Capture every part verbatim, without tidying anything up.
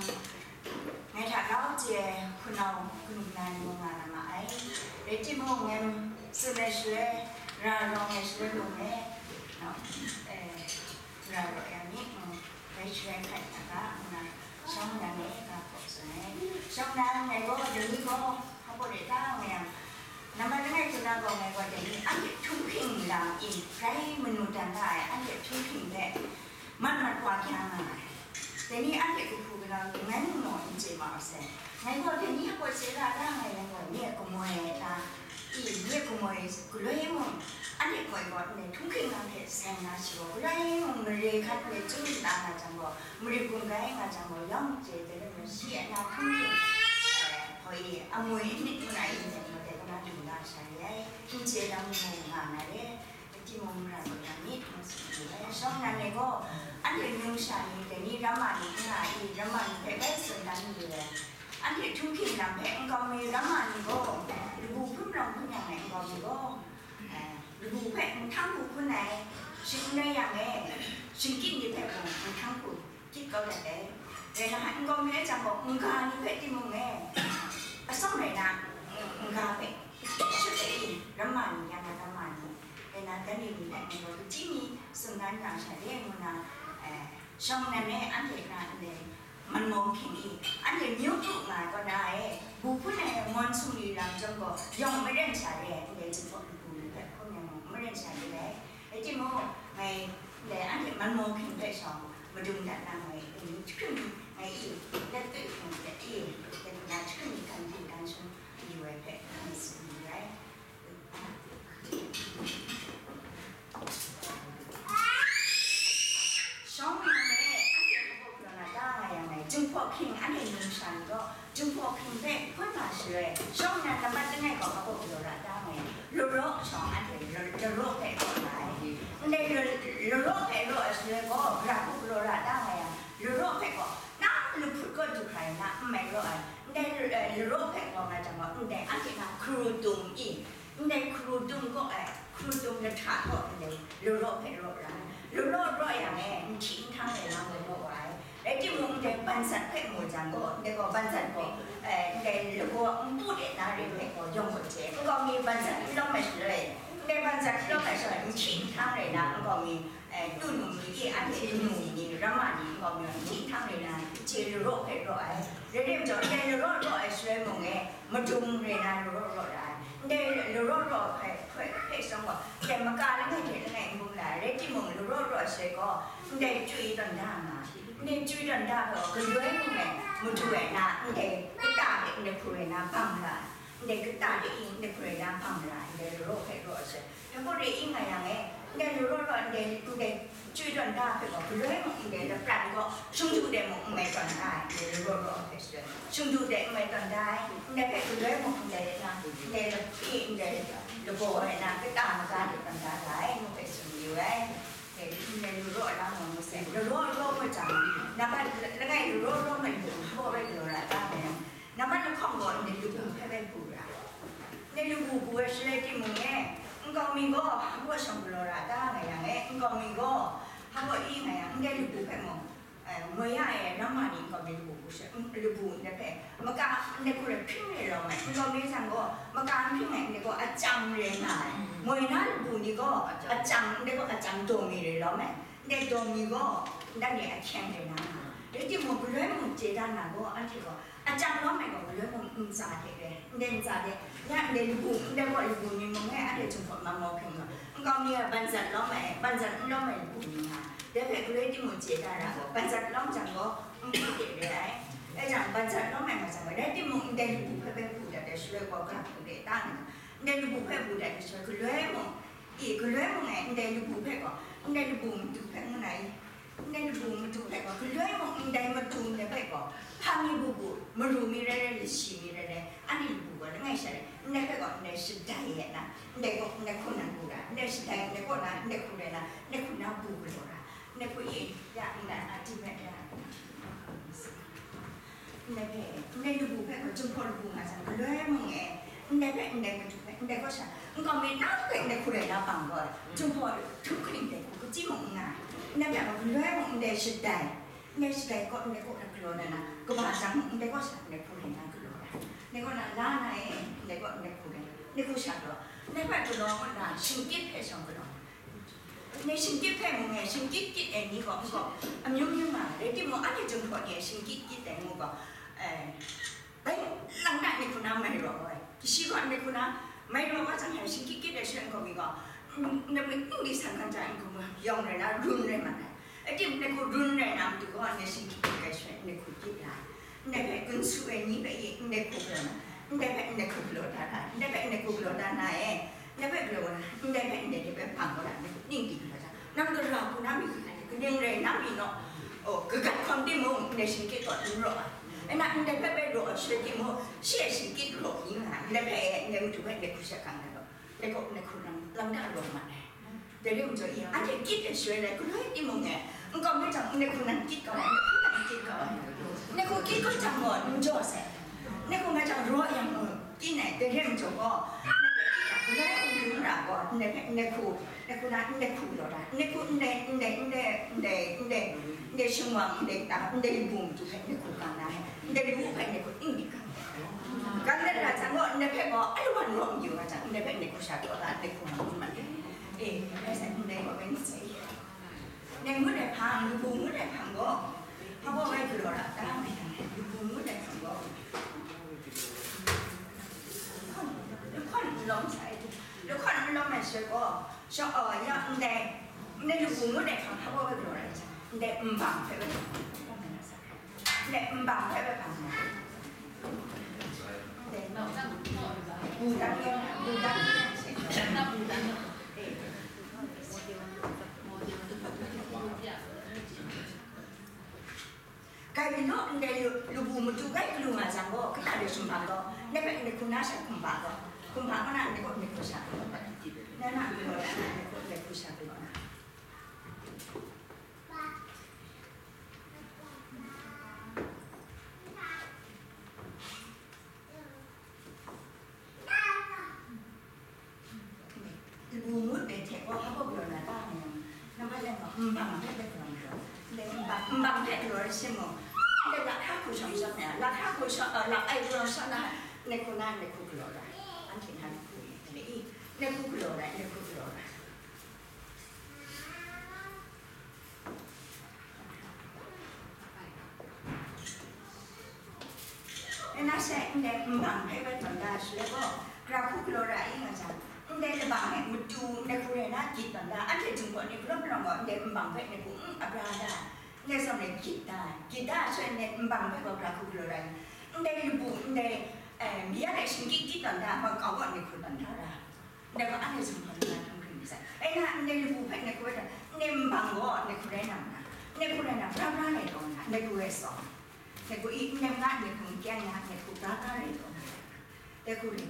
Ngai hta grau chye ai hpunau kanu kanan mung nga na ma ai. Rai timung, ngai tsun ai shaloi, ra rawng ai shaloi mung e, no, eh, ra raw ya mi, mm, rai sharai hkai na ga, nna, shawng nnan e ga hpaw tsun ai. Shawng nnan ngai gaw, dai ni gaw, hpa baw de ta nga yang, nambat langai hkuna gaw ngai gaw, dai ni anhte htunghking lam e, rai manu dan da ai, anhte htunghking hpe, mat mat wa kya nga ai. Dai ni anhte kahpu kanaw ni ngai mung naw n chye ma u sai. Ngai gaw dai ni a pawt chye ra da nga yang gaw, nye a kamoi ai ta? I, nye a kamoi galoi mung, anhte moi gaw ndai htunghking lam hpe seng na shi gaw, galoi mung mare hkan hpe chyum da nga jang gaw, marit gun grai nga jang gaw, yawng chye dai lam gaw, shi a na htunghking, eh, hoi, amoi n myit n rai n myit gaw, dai kaba du na sha re ai, n chye lam mung nga na re. Timung mara rawt yang myit, ngu tsun yu ai. Shawng nnan e gaw, anhte numsha ni, dai ni ramma ni n nga i, ramma ni hpe bai tsun dan yu ai. Anhte htunghking lam hpe nkau mi ramma ni gaw, lagu hpun rawng hpun yang ai nkau mi gaw, eh, lagu hpe nhtang hku hkun ai, shing n rai yang e, shingkyit ni hpe mung nhtang hku, Chyit kau dat ai. Rai nna, nkau mi e jang gaw, n-ga ni hpe timung e, atsawm rai na, n-, n-ga hpe shut ai, ramma ni, ya na ramma ni, rai nna, dan ni ni hpe nang gaw, kaji mi tsun dan na sha de, ngu na, eh, shawng nnan e anhte na ndai man maw hkying i, anhte myu kru nga ai kaw na e, bu hpun ai mawn sumri lam chyawm gaw, yawng maren sha de, ndai jinghpaw lagu ni hpe hkrum yang maren sha de ai. Rai timung, ngai ndai anhte man maw hkying hpe shawng madung dat na ngai, ngai hkring ngai i, let tut ngai let i, let na hkring hkan hkring hkan shung yu ai hpe ngai tsun yu ai. Shawng nnan e, anhte hpa baw galaw na ta nga yang ngai, jinghpaw hkying anhte numsha ni gaw, Jinghpaw hkying hpe hpun nga shaloi, shawng nnan nambat langai gaw hpa baw galaw ra ta nga yang, laraw shawng anhte la-, laraw hpe raw ra ai. Ndai la-, laraw hpe raw ai shaloi gaw, gara hku galaw ra ta nga yang, laraw hpe gaw, nang lahput kaw du hkra rai na, n mai raw ai. Ndai la-, eh, laraw hpe gaw nga jang gaw, ndai anhte na hkaru tum i, Ndai hkaru tum kaw ai, hkaru tum lahta kaw ndai laraw hpe raw ra ai. Laraw raw yang e, nhti nhtang rai na mu mu wa ai. Rai timung, ndai banzat hpe mu jang gaw, ndai gaw banzat gaw, eh, ndai lagaw npu de na re hpe gaw yawng gaw chye. Nkau mi banzat n lawm ai shaloi, ndai banzat n lawm ai shaloi, nhti nhtang rai na nkau mi, eh, tu num ni, anhte tu num ni, ramma ni, nkau mi, nhti nhtang rai na, hte laraw hpe raw ai. Rai rim jaw, ndai laraw raw ai shaloi mung e, madung rai na laraw raw ra ai. Ndai laraw raw ai hpe, hpe, hpe shawng gaw, ndai maka langai hte langai n bung la ai. Rai timung, laraw raw ai shaloi gaw, ndai chyoi tawn da nga, ndai chyoi tawn da gaw, galoi mung e, madu ai na, ndai kata de ndai hku rai na bang la ai. Ndai kata de i, ndai hku rai na bang la ai, ndai laraw hpe raw ai shaloi. Dai gaw re i nga yang e, ndai laraw raw, ndai, ndai chyoi tawn da hpe gaw, galoi mung ndai lapran gaw, shingdu de mung n mai tawn da ai, ndai laraw raw hpe shaloi, shingdu de n mai tawn da ai, ndai hpe galoi mung ndai na, ndai lapyi, ndai lagaw ai na, kata maga de tawn da ai, ngu hpe tsun yu ai. Ndai laraw la mung ngu sai, laraw raw ma jang, nambat langai laraw raw ma lu, hpaw rai galaw ra ta ai. Nambat lahkawng gaw ndai labu hpe bai bu ra. Ndai labu bu ai shaloi timung e, nkau mi gaw hpa baw shawng galaw ra ta nga yang e, nkau mi gaw hpa baw i nga yang, ndai labu hpe mung, eh, moi ya e, ramma ni nkau mi labu bu sha, mm, labu ndai hpe, maka ndai hku rai hpring rai lawm ai, nkau mi jang gaw, maka n hpring ai, ndai gaw achyang rai nga ai, moi na labu ni gaw, achyang, ndai gaw achyang daw mi rai lawm ai, ndai daw mi gaw, ndai ni ahkyeng rai na nga ai, rai timung, galoi mung chye da na gaw, anhte gaw, Achyang lawm ai gaw, galoi mung ntsa hte re, ndai ntsa hte, ya ndai labu, ndai gaw labu ni mung e, anhte Jinghpaw man maw hkying gaw, nkau mi a banzat lawm ai, banzat n lawm ai labu ni nga, dai hpe galoi timung chye da ra gaw, banzat lawm jang gaw, npu de re ai. Dai jang, banzat lawm ai nga jang gaw, rai timung ndai labu hpe bai hpu dat ai shaloi gaw, ga hpu de ta nga, ndai labu hpe hpu dat ai shaloi, galoi mung, i, galoi mung e, ndai labu hpe gaw, ndai labu madu hpe ngu na i, Ndai labu madu hpe gaw, galoi mung ndai madu ndai hpe gaw, hpa mi bu bu, maru mi rai rai, lashi mi rai rai, anhte labu gaw langai sha rai, ndai hpe gaw ndai shadai e na, ndai gaw ndai hku na bu ra, ndai shadai, ndai kaw na, ndai hku rai na, ndai hku na bu galaw ra, ndai hku e, ya, ndai a, di hpe, ya. Ndai hpe, ndai labu hpe gaw, Jinghpaw labu nga jang, galoi mung e, ndai hpe, ndai madu hpe, ndai kaw sha, nkau mi na hpe, ndai hku rai na bang gaw, Jinghpaw htu hkring ndai hku, kaji mung n nga ai. Ndai hpe gaw, galoi mung ndai shadai, Ndai shabai kaw ndai kaw na galaw na na, kaba jang ndai kaw sha ndai hku rai na galaw ai. Ndai kaw na la na e, ndai kaw ndai hku rai, ndai hku sha galaw. Ndai hpe galaw ngut na, shingkyit hpe shawng galaw. Ndai shingkyit hpe mung e, shingkyit kyit ai ni gaw, n gaw, amyu myu nga ai. Rai timung, anhte Jinghpaw ni e shingkyit kyit ai ngu gaw, eh, bai lang na ni hku na mai raw ai. Shi gaw ni hku na mai raw wa jang, shingkyit kyit ai sha n gaw mi gaw, n, n, n, n, ni san hkan ja n hku yawng rai na, run rai mat ai. Rai timung, ni hku run rai na matu gaw, ni shingkyit kyit ai sha ni hku kyit ra ai. Ndai hpe gun su ai ni hpe i ndai hku galaw na, ndai hpe ndai hku galaw da na, ndai hpe ndai hku galaw da na e, ndai hpe galaw na, ndai hpe ndai hpe hpang galaw na, ning ting galaw da. Nang gara hku na mi hku na, kaning rai na mi naw, o, kagat hkawm timung, ndai shingkyit gaw n raw ai. Nna ndai hpe bai raw ai shaloi timung, shi a shingkyit raw mi nga ai, ndai hpe e, ndai matu hpe ndai hku sha hkang na law. Dai gaw ndai hku nang lang da rawng mat ai. Dai rai majaw, i, anhte kyit ai shaloi rai, galoi timung e, n kau mi jang, ndai hku nang kyit kau ai, ndai hku nang kyit kau ai. Ndai hku kyit kau jang gaw, n jaw sai. Ndai hku nga jang, raw yang gaw, kyit ai, dai rai majaw gaw, ndai hpe kyit ai, galoi n dun ra gaw, ndai hpe, ndai hku, ndai hku na, ndai hku law ra, ndai hku, ndai, ndai, ndai, ndai, ndai, ndai shingwang, ndai ta, ndai bum tu hpe, ndai hku kang na ai, ndai lu hpe, ndai hku, n myit kang. Gam let ra jang gaw, ndai hpe gaw, ai wan rawng yu nga jang, ndai hpe ndai hku sha taw la, ndai hku hpang hkrum mat ai. E, ndai hpe ndai gaw bai myit sai. Ndai ngut ai hpang, lubu ngut ai hpang gaw, hpa gaw bai galaw ra ta, lubu ngut ai hpang gaw. Lahkawn, lahkawn n lawm sai, lahkawn n lawm ai shaloi gaw, sha, a, ya, ndai, ndai lubu ngut ai hpang, hpa gaw bai galaw ra jang, ndai nbang hpe bai galaw ra sai. Ndai nbang hpe bai hpang na. Ndai bu dan yawng, bu dan yawng. Eh. Grai mi law, ndai lu, lubu matu grai galu nga jang gaw, kata de sumhpang gaw, ndai hpe ndai hku na sha hkumhpa gaw, hkumhpa kaw na ndai gaw ndai hku sha. Na na gaw, ndai gaw ndai hku sha gaw na. Lubu ngut ai hte gaw, hpa gaw galaw na ta ngu, nambat lai gaw, nbang hpe bai galaw na gaw, ndai nbang, nbang hpe galaw rai sha mung, ndai lahka hku shawng shawng na, lahka hku shawng, a, lak ai hku shawng shawng na, ndai hku na, ndai hku galaw rai, anhte na hku ni, ndai i, ndai hku galaw rai, ndai hku galaw rai. Nna she ndai nbang hpe bai tawn da shaloi gaw, gara hku galaw ra i nga jang, ndai labang e matu ndai hku rai na gyit tawn da, anhte Jinghpaw ni galaw malawng gaw, ndai nbang hpe ndai hku n abra da, ndai zawn e gyit da, gyit da shaloi ndai nbang hpe gaw gara hku galaw ra i, ndai labu, ndai, eh, mayat e shingkyit gyit tawn da, makau gaw ndai hku tawn da ra. Ndai gaw anhte Jinghpaw ni na hkrum hkrum myit sai. E na, ndai labu hpe ndai hku rai na, ndai nbang gaw ndai hku rai na ma na, ndai hku rai na, bra bra rai taw na, ndai hku rai tsawm. Ndai hku i, ndai nga, ndai hku n kyang na, ndai hku bra bra rai taw na, ndai hku rai.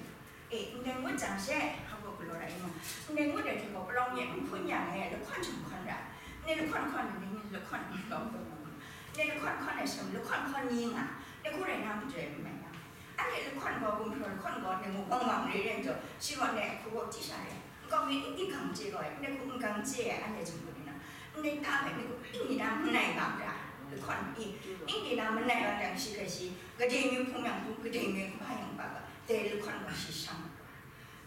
E, ndai ngut jang she, hpa gaw galaw rai nna, ndai ngut ai hte gaw palawng myit n hpun yang e, lahkawn jahkawng hkawn ra. Ndai lahkawn hkawn ai ni, lahkawn lahkawn hkawn, ndai lahkawn hkawn ai sha, lahkawn hkawn ni nga, ndai hku rai na, matu rai n mai yang. Anhte lahkawn gaw, gumhpraw lahkawn gaw, ndai muk bang bang re re ai majaw, shi gaw ndai hku gaw chyi sha re. Nkau mi n ginhkang chye gaw, ndai hku n gang chye ai, anhte Jinghpaw ni na, ndai ta hpe ndai hku n ni na manai bang ra, lahkawn i, n ni na manai bang jang, shi hpe shi, gade mi hpung yang hpung, gade mi hpa yang hpa ga, dai lahkawn gaw shi shang ra.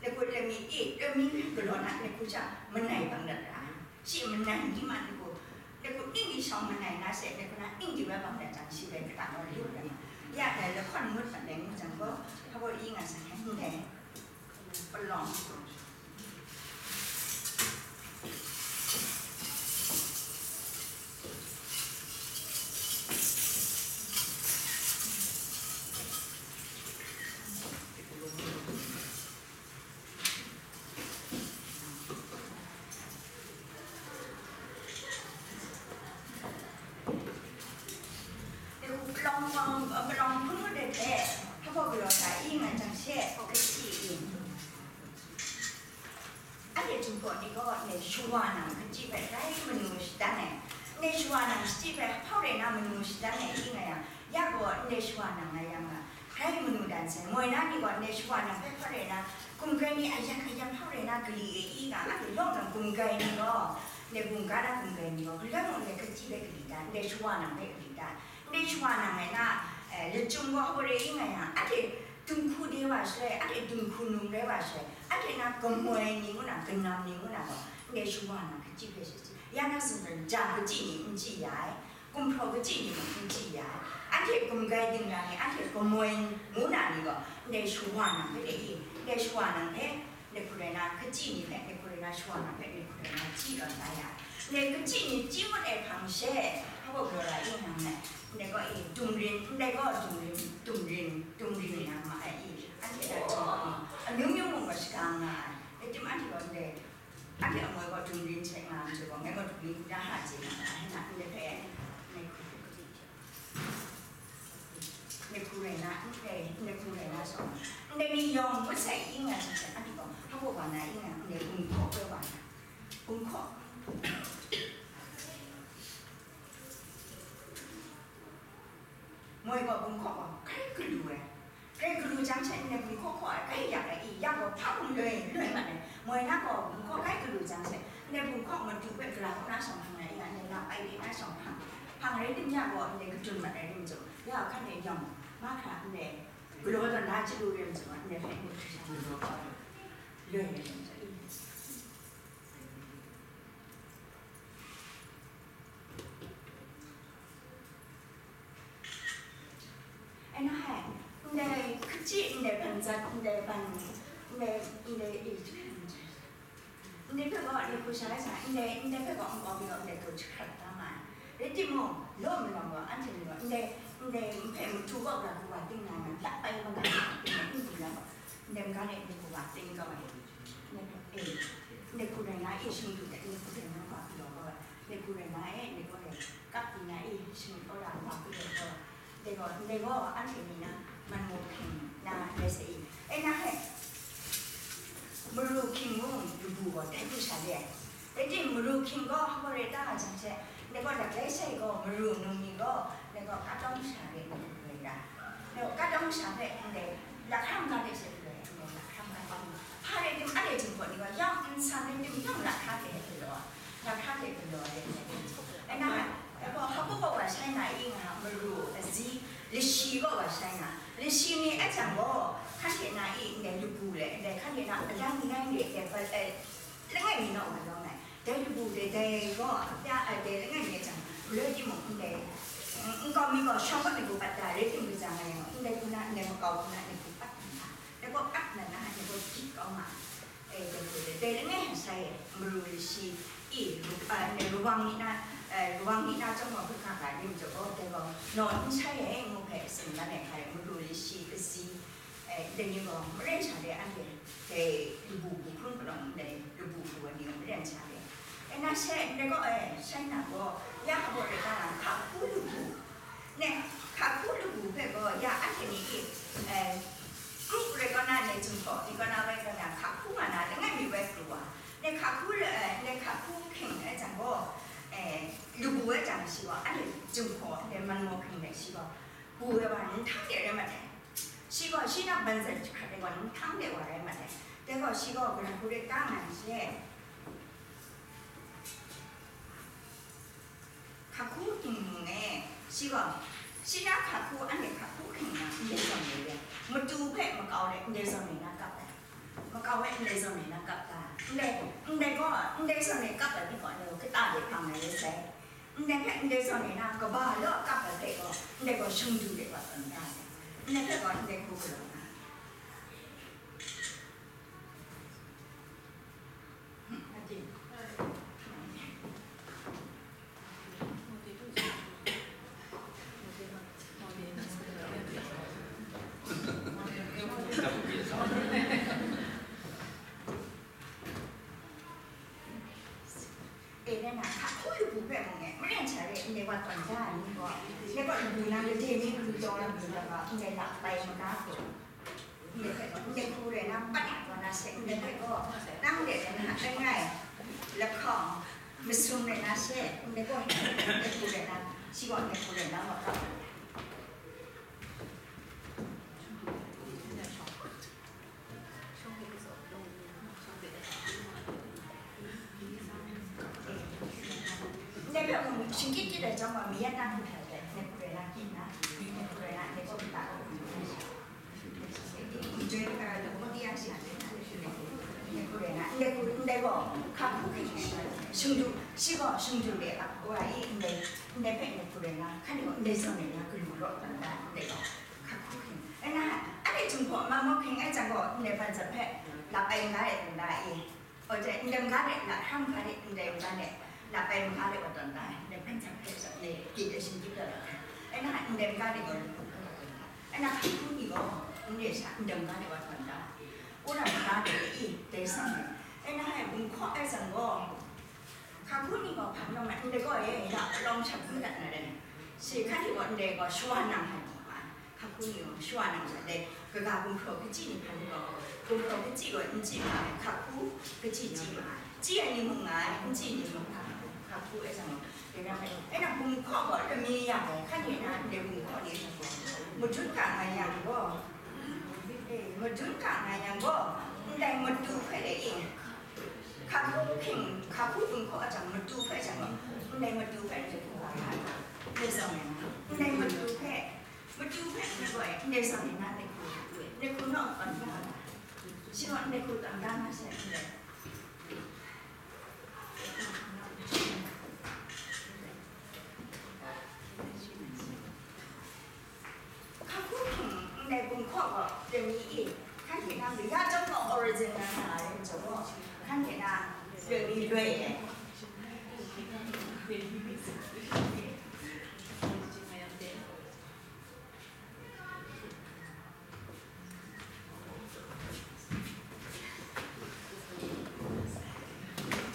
Ndai hku lami i, lami galaw na, ndai hku sha manai bang dat ra. Shi manang ni ma ni gaw, ni gaw ning ni shawng manang na she, ni gaw na ning di bai bang dan jang, shi bai kata naw yu ai. Ya dai lahkawn ngut pat ai ngut jang gaw, hpa gaw i nga sa hkyen ndai palawng. Palawng, palawng hpun hpun de hte, hpa gaw galaw da i nga jang she, hpa kaji i. Anhte Jinghpaw ni gaw, ndai shawa nang hkachyi hpe grai manu shadan ai. Ndai shawa nang hkachyi hpe hpau rai na manu shadan ai i nga yang, ya gaw, ndai shawa nang nga yang, grai manu dan sai. Moi na ni gaw, ndai shawa nang hpe hpau rai na, gumgai ni a yan a yan hpau rai na gali e i nga, anhte yawng nang gumgai ni gaw, ndai gumga na gumgai ni gaw, galoi mung ndai hkachyi hpe gali dan, ndai shawa nang hpe gali Ndai shawa nang ai na, eh, lachyum gaw hpaw re ing nga yang, anhte dinghku de wa shaloi, anhte dinghku num rai wa shaloi, anhte na gamoi ni ngu na, ganam ni ngu na gaw, ndai shawa nang hkachyi hpe shi chyi. Ya na sumsum, ja kachyi ni n chyi ya ai, gumhpraw kachyi ni mung n chyi ya ai. Anhte gumgai dinglang ni, anhte gamoi ngu na ni gaw, ndai shawa nang hpe de i, ndai shawa nang hpe, Ndai hku rai na, kachyi ni hpe, ndai hku rai na, shawa na hpe, ndai hku rai na, chyi tawn da ya. Ndai kachyi ni chyi ngut ai hpang she, hpa gaw galaw ra i nang me. Ndai gaw i, dumrin, ndai gaw dumrin, dumrin, dumrin na ma ai i, anhte na chyawm gaw, amyu myu mung gaw shaga nga ai. Ndai tim anhte gaw ndai, anhte amoi gaw dumrin hte nga ai majaw gaw, ngai gaw dumrin da ha chye na, ai na, ndai hpe, ndai hku rai na, ndai, ndai hku rai na shawng, ndai ni yawng ngut sai i nga jang she, anhte gaw, hpa gaw wa na i nga, ndai gun hkaw koi wa na, gun hkaw. Moi gaw gun hkaw gaw, kai galu ai. Kai galu jang she, ndai gun hkaw hkaw ai, kai yak ai i, yak gaw hpa gun loi, loi mat ai. Moi na gaw gun hkaw kai galu jang she, ndai gun hkaw madu hpe gara hkaw na shawng hpang ai i nga, ndai na pai de na shawng hpang. Hpang rai tim ya gaw, ndai gadun mat ai rim majaw, ya hkan e yawng, mahkra ndai, Galaw tawn na chyalu re ai majaw, ndai hpe ngut hkrisha loi ai. Ai na hai, ndai hkachyi, ndai ban zat, ndai ban, ndai, ndai, Ndai hpe gaw, ndai hku sha ai sa, ndai, ndai hpe gaw nkau mi gaw, ndai hku jahkrat da nga ai. Rai timung, law malawng gaw, anhte ni gaw, ndai, ndai hpe madu gaw, gara hku wa ting na, lat pai maga, ndai n di na gaw, ndai maga le, ndai hku wa ting kau ai. Ndai hpe, e, ndai hku rai na e, shing du de, ndai hku rai na wa galaw kau ai. Ndai hku rai na e, ndai gaw le, kap di na e, shing kau da, wa galaw kau ai. Ndai gaw, ndai gaw, anhte ni na, man maw hpring na rai sa i? E na hpe, maru hking mung, labu gaw dai hku sha de ai. Rai timung, maru hking gaw, hpa rai ta nga jang she, ndai gaw, laklai sai gaw, maru num ni gaw, ndai gaw, katawng sha de, ndai gaw, katawng sha hpe, ndai, lahkra maga de she, ndai, ndai, lahkra maga de. Hpa rai timung, anhte Jinghpaw ni gaw, yawng n san rai timung, yawng lahkra de, ndai gaw, lahkra de, ndai gaw, ai na, Dai gaw, hpa gaw wa shai na i nga, maru, azi, lashi gaw wa shai na, lashi ni a jang gaw, hkan hte na i, ndai labu le, ndai hkan hte na, alang ngai ni, ndai, eh, langai mi naw wa lawm ai. Dai labu dai, dai gaw, ya, eh, dai langai mi a jang, galoi timung, ndai, mm, nkau mi gaw, shawng gat mi gaw pat da, rai timung, gaja nga yang, ndai hku na, ndai makau hku na, ndai hku pat na, dai gaw pat na, na, dai gaw gyit kau ma. E, dai hku de, dai langai hta sai e, maru lashi, i, ru-, a, ndai ruwang ni na, e, ruwang ni na chyawm gaw hkut hkak ga ni majaw gaw, dai gaw, naw n sai e, ngu hpe tsun dan ai hkra e, maru lashi, azi, e, dai ni gaw, maren sha de anhte, dai labu hku hkrung palawng ndai labu hku ai ni gaw maren sha de. E, na sai, ndai gaw, e, sai na gaw, ya hpa gaw rai ta na, hka hku labu. Ne, hka hku labu hpe gaw, ya anhte ni i, eh, kru rai kau na, ne, Jinghpaw ni kau na rai kau na, hka hku nga na, langai mi bai pru wa. Ne, hka hku, eh, ne, hka hku hkying ai jang gaw, eh, labu ai jang shi gaw, anhte Jinghpaw, ne, man maw hkying de shi gaw, bu ai wa, n htang de rai mat ai. Shi gaw, shi na ban zat jahkrat ai wa, n htang de wa rai mat ai. Dai gaw, shi gaw, gara hku rai ta nga ai she. Hka hku hkying mung e, shi gaw, shi na hka hku, anhte hka hku hkying na, ndai zawn re ai, matu hpe makau re, ndai zawn re na kap ai, makau e, ndai zawn re na kap ta, ndai, ndai gaw, ndai zawn re kap ai ni gaw, ndai gaw kata de hpang ai rai sai, ndai hpe, ndai zawn re na kaba law kap ai hpe gaw, ndai gaw shingdu de wa tawn ta ai, ndai hpe gaw, ndai hku galaw na. E, na na, hka hku labu hpe mung e, maren sha re, ndai wa tawn da ai ni gaw, ndai gaw labu na lade ni galu taw na galu taw ga, ndai lak bai maga hku. Ndai hpe gaw, ndai hku rai na, pat na taw na se, ndai hpe gaw, nang de na langai, lahkawng, masum rai na se, ndai gaw, ndai hku rai na, shi gaw ndai hku rai na wa kau. Ndai hpe mung shingkyit kyit ai chyawm gaw, mi ya na hku hkrai ai, ndai hku Hka hku hking shingdu, shi gaw shingdu de a, wa i ndai, ndai hpe ndai hku rai na, hkan gaw ndai zawn rai na, galu raw tawn da, ndai gaw hka hku hking. Ai na, anhte Jinghpaw ma maw hking ai jang gaw, ndai ban zat hpe lap ai nga ai tawn da i, o jai, ndai ga de, lap hkram ga de, ndai ga de, lap ai nga de wa tawn da, ndai ban zat hpe sa, ndai gyi de shinggyim da la hkra. Ai na, ndai ga de gaw, ai na, hka hku ni gaw, ndai sha, ndai ga de wa tawn da. Wora hkra de i, dai sang ai. Ai na, ai gumhkaw ai jang gaw, hka hku ni gaw hpa nang ai, ndai gaw e, ya, palawng shap hkun dat na rai. Shi hkan ni gaw ndai gaw shawa nang hkra di ma ai. Hka hku ni gaw shawa nang hkra dai, kaga gumhpraw kachyi ni hpa ni gaw, gumhpraw kachyi gaw n chyi ma ai, hka hku kachyi chyi ma ai. Chyi ai ni mung nga ai, n chyi ni mung nga ai, hka hku ai jang gaw, dai ram ai. Ai na gumhkaw gaw lami ya ai, hkan ni na ndai gumhkaw ni gaw, madun ga nga yang gaw, e, madun ga nga yang gaw, ndai matu hpe le i, hka hku hking, hka hku gumhkaw a jang matu hpe jang gaw, ndai matu hpe ndai hku wa nga ai, ndai zawn ai na, ndai matu hpe, matu hpe ndai gaw, ndai zawn ai na, ndai hku, ndai hku naw tawn da, shi gaw ndai hku tawn da na she, ndai. Hka hku hking ndai gumhkaw gaw, dai mi e, hkan hte na, ya chyawm gaw origin na nga ai majaw gaw, hkan hte na, dai mi loi ai.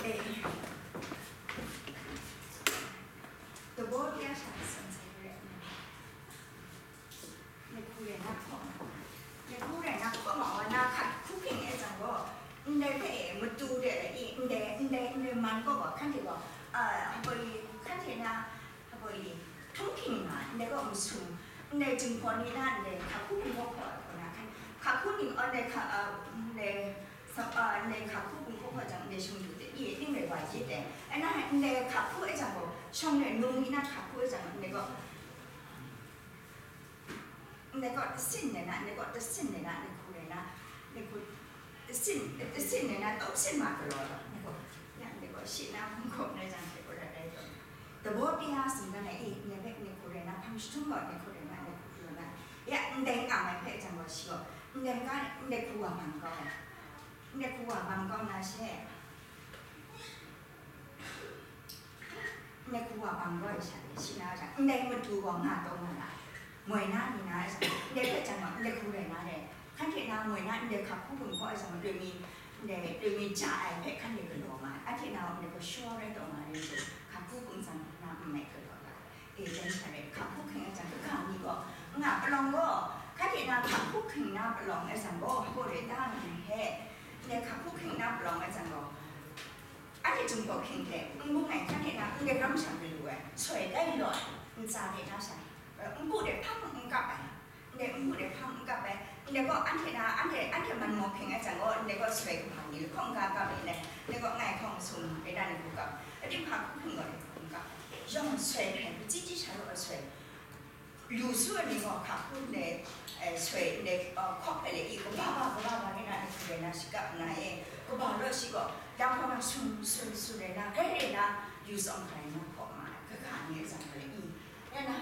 Eh. Dabaw bya sha san sai re. Ni hku rai na hkaw ma. Ni hku rai na hkaw ma wa na hka hku hking e jang gaw, ndai hpe e matu de ai i, ndai, ndai, ndai man gaw gaw, hkan hte gaw, a, hpa i, hkan hte na, hpa i, htung hking nga, ndai gaw masum, ndai Jinghpaw ni na, ndai hka hku hkum gaw hkaw ai hkaw na, hkan, hka hku ning, a, ndai hka, a, ndai, sa, a, ndai hka hku hkum gaw hkaw jang, ndai shingdu de, i, ning rai wa yit ai. Ai na, ndai hka hku e jang gaw, shawng rai nung i na hka hku e jang, ndai gaw, Ndai gaw tasin rai na, ndai gaw tasin rai na, ndai hku rai na, ndai hku tasin, tasin rai na, tawp sin ma galaw taw, ndai gaw, ya, ndai gaw shi na hpung hkawm na jang hte gaw rai rai taw. Dabaw pya sing dan ai i, ndai hpe ndai hku rai na, hpang jahtum gaw ndai hku rai na, ndai hku rai na, ya, ndai nga ai hpe jang gaw shi gaw, ndai nga, ndai hku wa mang kau ai, ndai hku wa mang kau na she. Ndai hku wa bang gaw ai sha e, shi na jang, ndai matu gaw nga taw nga ra ai. Moi na ni na ai sha, ndai hpe jang gaw, ndai hku rai na re. Hkan hte na moi na, ndai hka hku gumhkaw ai sha, loi mi, ndai, loi mi ja ai hpe hkan de galaw nga ai. Anhte na gaw, ndai gaw shaw rai taw nga re, hka hku hkum tsang na n mai galaw ga ai. E, dai sha re, hka hku hking ai jang, kaga mi gaw, nga palawng gaw, hkan hte na hka hku hking na palawng ai jang gaw, hpaw re ta nga ai hpe, ndai hka hku hking na palawng ai jang gaw, Anhte Jinghpaw hking hte n bung ai, hkan hte na n dai ram shang de lu ai, soi tai law ai, ntsa hte na sha, eh, npu de hpang n kap ai, ndai npu de hpang n kap ai, ndai gaw anhte na, anhte, anhte man maw hking ai jang gaw, ndai gaw soi kahpa ni lahkawng ga kap ai, ndai gaw ngai hkawng sum, rai dan ni hku kap, adim hpa hku hking gaw n kap, yawng soi hkrai, hpyi chyi sha law ai soi. Lu su ai ni gaw hka hku ndai, eh, soi ndai, eh, hkawk hpe le i, kaba ba, kaba ba rai na, ni hku rai na, shi kap nna e, kaba law shi gaw, dang hkawk na sum, sum, sum rai na, grai rai na, yu tsawm hkrai na hkawk ma ai, kaga ni a tsang hpe le i, rai na,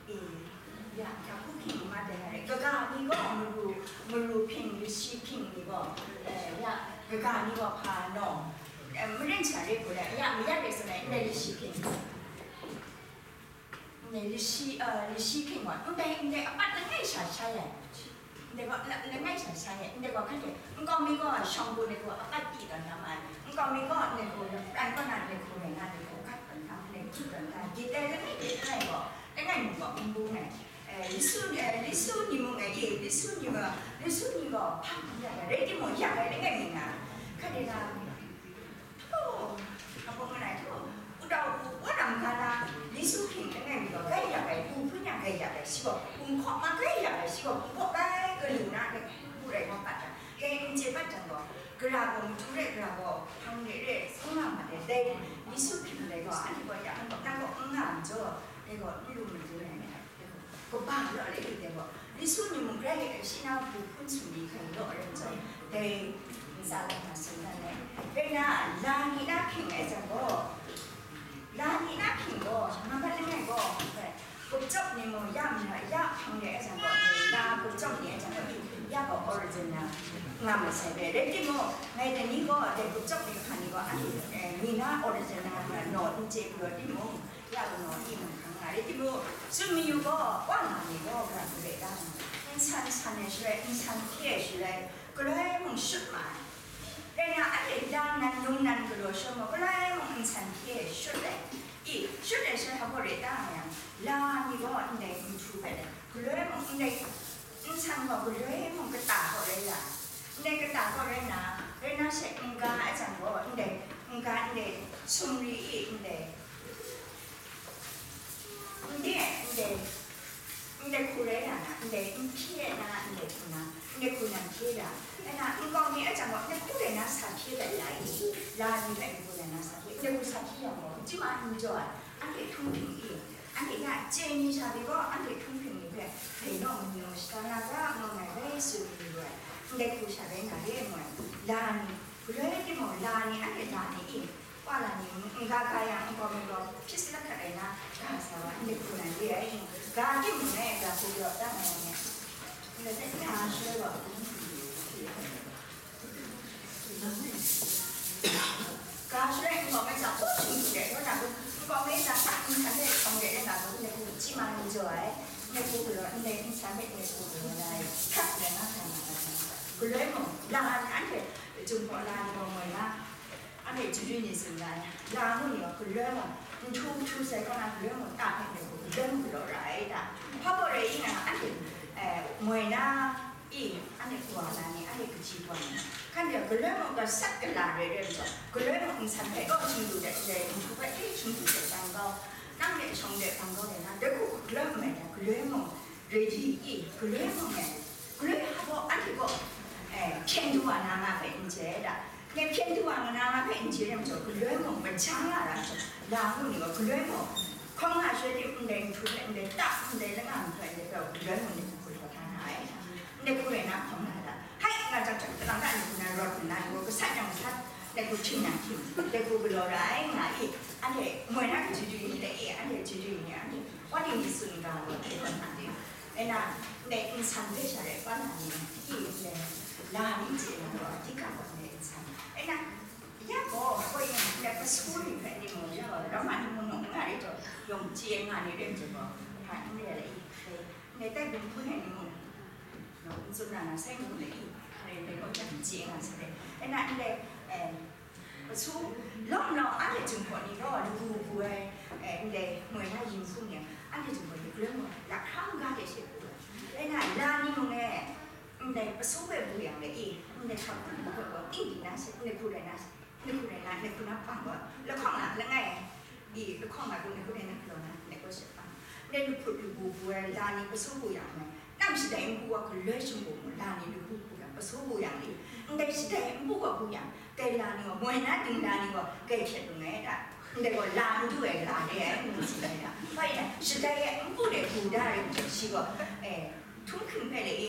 e, ya, hka hku hking ma dai rai, kaga ni gaw maru, maru hping, lashi hping ni gaw, eh, ya, kaga ni gaw hpa nawng, eh, marin sha re hku rai, ya, mayat re sa na, ndai lashi hping. Ndai lashi, eh, lashi hping gaw, ndai, ndai apat langai sha shai ai. Ndai gaw la-, langai sha shai ai. Ndai gaw hkan hte, nkau mi gaw shawng hku ndai hku apat pyi tawn hkam ai. Nkau mi gaw ndai hku pran kaw na ndai hku rai nga, ndai hku kat tawn hkam, ndai hku tawn hkam. Gyit ai langai, gyit langai gaw, langai mung gaw n bung ai. Eh, Lisu, eh, Lisu ni mung e, Lisu ni gaw, Lisu ni gaw hpang n yak ai, rai timung, yak ai langai mi nga ai. Hkan rai na, Hto, hpa bawng langai hto, wudau hku, wunam ga na, Lisu hping langai mi gaw, grai yak ai, bu hpun yang grai yak ai, shi gaw, gumhkaw ma grai yak ai, shi gaw, gumhkaw bai galu na, dai hku rai na pat ai, dai n chye pat jang gaw, gara gaw matu re, gara gaw hpang re re, n nga ma ai, dai Lisu hping dai gaw, anhte gaw ya, nang gaw n nga ai majaw, dai gaw n lu matu ai, dai gaw, kaba law le, dai gaw, Lisu ni mung grai, shi na bu hpun sumri hkrai law ai, dai ntsa lam na sing na, Dai na, la ni na hkying ai zawn gaw, la ni na hkying gaw, nga mat langai gaw, gup chyawp ni mung ya mara ya hpang de ai zawn gaw, la gup chyawp ni ai zawn gaw, ya gaw original nga masai be. Rai timung, ngai dai ni gaw, dai gup chyawp ni hpa ni gaw, anhte, eh, ni na original nga naw n chye galaw timung, ya gaw naw n mung hkang nga. Rai timung, tsun mayu gaw, wa nga ni gaw, gara hku rai ta nga, nsan san ai shaloi, nsan hpye ai shaloi, galoi mung shut ma ai. Dai na, anhte la nan nung nan galaw shawng gaw, galoi mung nsan hpye shut ai. I, shut ai shaloi hpa gaw rai ta nga yang, la ni gaw ndai nhtu hpe, galoi mung ndai nsan gaw galoi mung kata gaw rai la ai. Ndai kata gaw rai na, rai na she n-ga ai zawn gaw, ndai n-ga, ndai sumri i, ndai Ndai, ndai, ndai hku rai na, ndai n hpye na, ndai hku na, ndai hku na hpye da. Nna nkau mi a chyang gaw, ndai hku rai na sa hpye dat ya i? La ni hpe ndai hku rai na sa hpye, ndai hku sa hpye yang gaw, chyum a n jaw ai, anhte htunghking i, anhte ya chye ni sha de gaw, anhte htunghking ni hpe, dai naw mayu shada na ga, ngu ngai bai tsun mayu ai, ndai hku sha rai na re ngu ai, la ni, galoi timung, la ni, anhte la ni i? Wa la ni, n-, n-, ga ga yang, nkau mi gaw, hpyi sa lahkrat ai na, ga sa wa, ndai hku nan re ai, ga timung e, ga hku yaw dan ai ni, ndai hte ga shaloi wa, ga shaloi nkau mi sa, hpawt hpung hpung de, yaw na, nkau mi sa, sa, n san hpe hpawng de, na, ndai hku chyi ma n jaw ai, ndai hku galaw, ndai n san hpe ndai hku galaw na ai, hkrat rai nga hkra na ai, galoi mung, la ni, anhte, Jinghpaw la ni gaw moi na, Anhte chyu chyu ni tsun ga ai, la ngu ni gaw galoi mung, nhtu htu sai kaw na galoi mung ta hpe ndai hku galoi mung galaw ra ai ta? Hpa baw rai i nga, anhte, eh, moi na i, anhte kawa la ni, anhte kaji kawa ni, hkan de galoi mung gasat gala rai rai majaw, galoi mung nsan hpe gaw chingdu de, ndai nhtu hpe hte chingdu de bang kau, nang de shawng de bang kau de na, dai hku galoi mung mai na, galoi mung ready i, galoi mung e, galoi hpa gaw anhte gaw, eh, hpyen du wa na nga hpe n chye ai da. Ngai hpyen du wa na nga hpe n chye ai majaw, galoi mung majang nga ra majaw, la ngu ni gaw, galoi mung hkawng nga shaloi tim ndai nhtu hpe, ndai ta, ndai langa nhtu hpe, ndai hpe galoi mung ni hku hkru hkru hkra hkra na ai. Ndai hku rai na hkawng nga ai da. Hai, nga jang jang, kalang ta ni hku na rawt nna, ni gaw gasat yang gasat, ndai hku hting yang hting, ndai hku galaw ra ai nga i, anhte moi na chyu chyu ni le i, anhte chyu chyu ni, anhte wa ting ni tsun ga gaw, hte gaw na ting. Ena, ndai nsan hpe sha rai pa na ni, i ndai la ni chye na gaw, hti ga gaw ndai nsan. Ena, ya gaw, koi yang ndai pasu ni hpe ni mung, ya gaw, ram a ni mung nung nga ri taw, yawng chye nga ni rim chye gaw, hpa n re ai i, ndai, ndai tai bum hpun ai ni mung, n tsun na na sai mung le i, hpa rai ndai gaw jang chye nga sa rai. Ena, ndai, eh, Pasu, lawm lawm anhte Jinghpaw ni gaw lagu bu ai, eh, ndai moi na yin hkum ni, anhte Jinghpaw ni galoi mung lahkra n-ga de she bu ai. Rai na, la ni mung e, ndai pasu hpe bu yang le i, ndai hkap hkun bu hpe gaw, ting di na she, ndai hku rai na she, ndai hku rai na, ndai hku na hpang gaw, lahkawng na langai, i, lahkawng na hku, ndai hku rai na galaw na, ndai gaw she hpang. Ndai lahput lagu bu ai la ni pasu bu yang me, Nang shadai npu gaw galoi shingkung mu, la ni lu hku hku yang, pasu hku yang ni, ndai shadai npu gaw hku yang, dai la ni gaw, moi na dingla ni gaw, gai hkyet lu ai da, ndai gaw la n du ai, la re ai, ngu tsun ai da. Bai na, shadai ai npu de hku da rai majaw, shi gaw, eh, htunghking hpe le i,